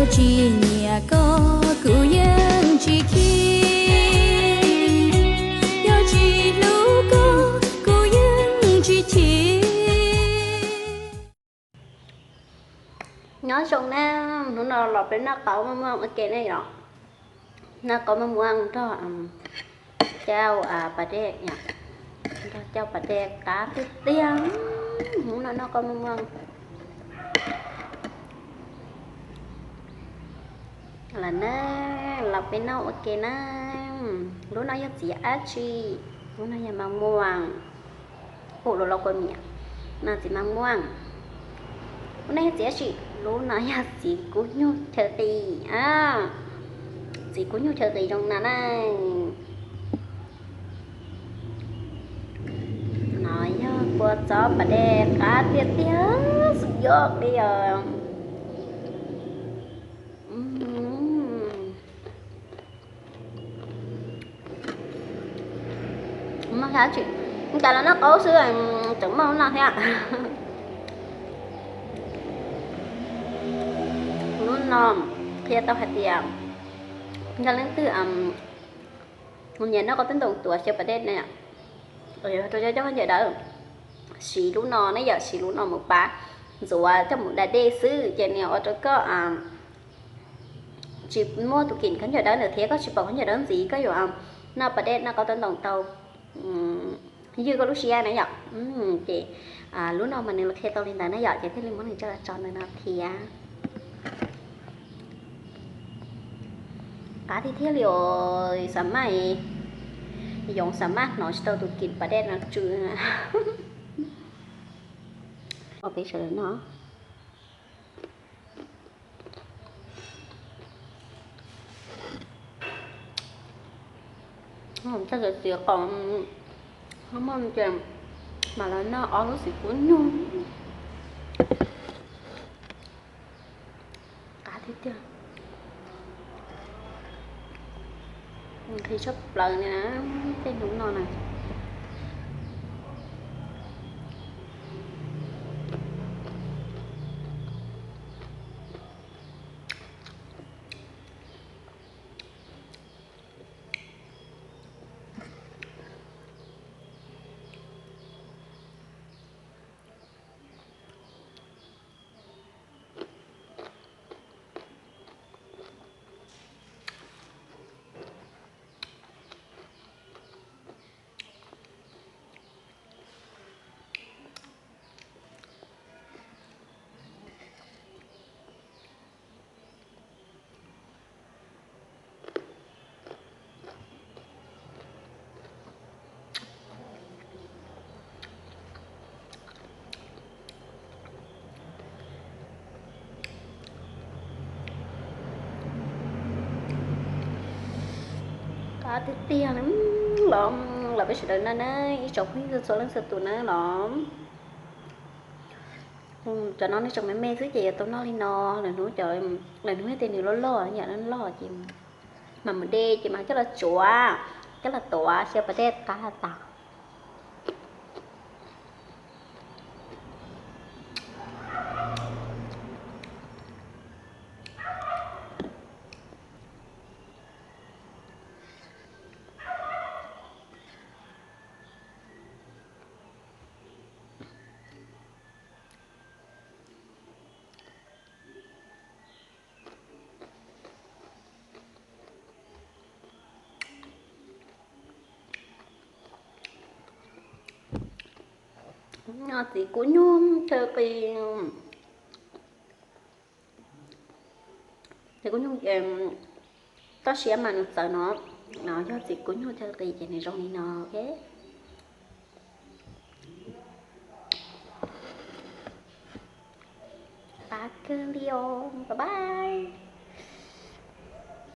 Tsis nyiam koj kuv yeej tsis chim, yog tsis hlub koj kuv yeej tsis chim. Nyob zoo na, hnub no los peb noj qauv maj muaj ua ke ne yom. Noj qauv maj muaj nrog cauj pas dej, nrog cauj pas dej qab tiag tiag. Hnub no noj qauv maj muaj lawm na, los peb noj ua ke na. Lub no yog txiv dab tsi? Lub no yog maj muaj, pum los los kua miam, no txiv maj muaj. Lub no yog txiv dab tsi? Lub no yog txiv kub nyuj chaw qis. Txiv kub nyuj chaw qis zoo no na. No yog kua txob pas dej qab tiag tiag, xum yoj li os. Muaj dab tsi, cas los noj qauv xwb tseem muaj lub no thiab. Lub no qhia tau hais tias yog leej twg nyiam noj qauv tib ntoos tuav xyaw pas dej na, rau cov coj khaub ncaws dawb, siv lub no ne yom, siv lub no mus pab ntxuav coj mus da dej xwb ces nws ua rau koj tsis muaj tus kim khaub ncaws dawb ntawd thiab koj tsis pom khaub ncaws dawb ntxiv, koj yuav noj pas dej noj qauv tib ntoos tau ywj koj lub siab na yom. Ces lub no mas nws los qhia tau li ntawd na yom, ces thiaj li muab nws coj los tso ntawm no thiab. Qab tiag tiag li os, xav maj, yoov xav maj hnov tsis tau tus kim pas dej no tsw. Peb sawv daws noj. Txog txiv qoos, muaj ces mam los noj ob lub txiv kub nyuj. Qab tiag tiag. Nqhis tshaj plaws li na, tej hnub no na. Qab tiag tiag li. Los, los peb sawv daws noj na, ib tsoom phooj ywg txhua leej txhua tus na los. Cov no nej tseem me me xwb ces yuav tau noj li no, lwm hnub, lwm hnub tias nws loj loj, yam loj loj ces mam mus de ces mam coj los tsuav, coj los tuav xyaw pas dej qab tas. Txiv kub nyuj chaw qis. Txiv kub nyuj toj siab mas nws txawv no, no yog txiv kub nyuj chaw qis ces nws zoo li no. Qab kawg li os, bye bye.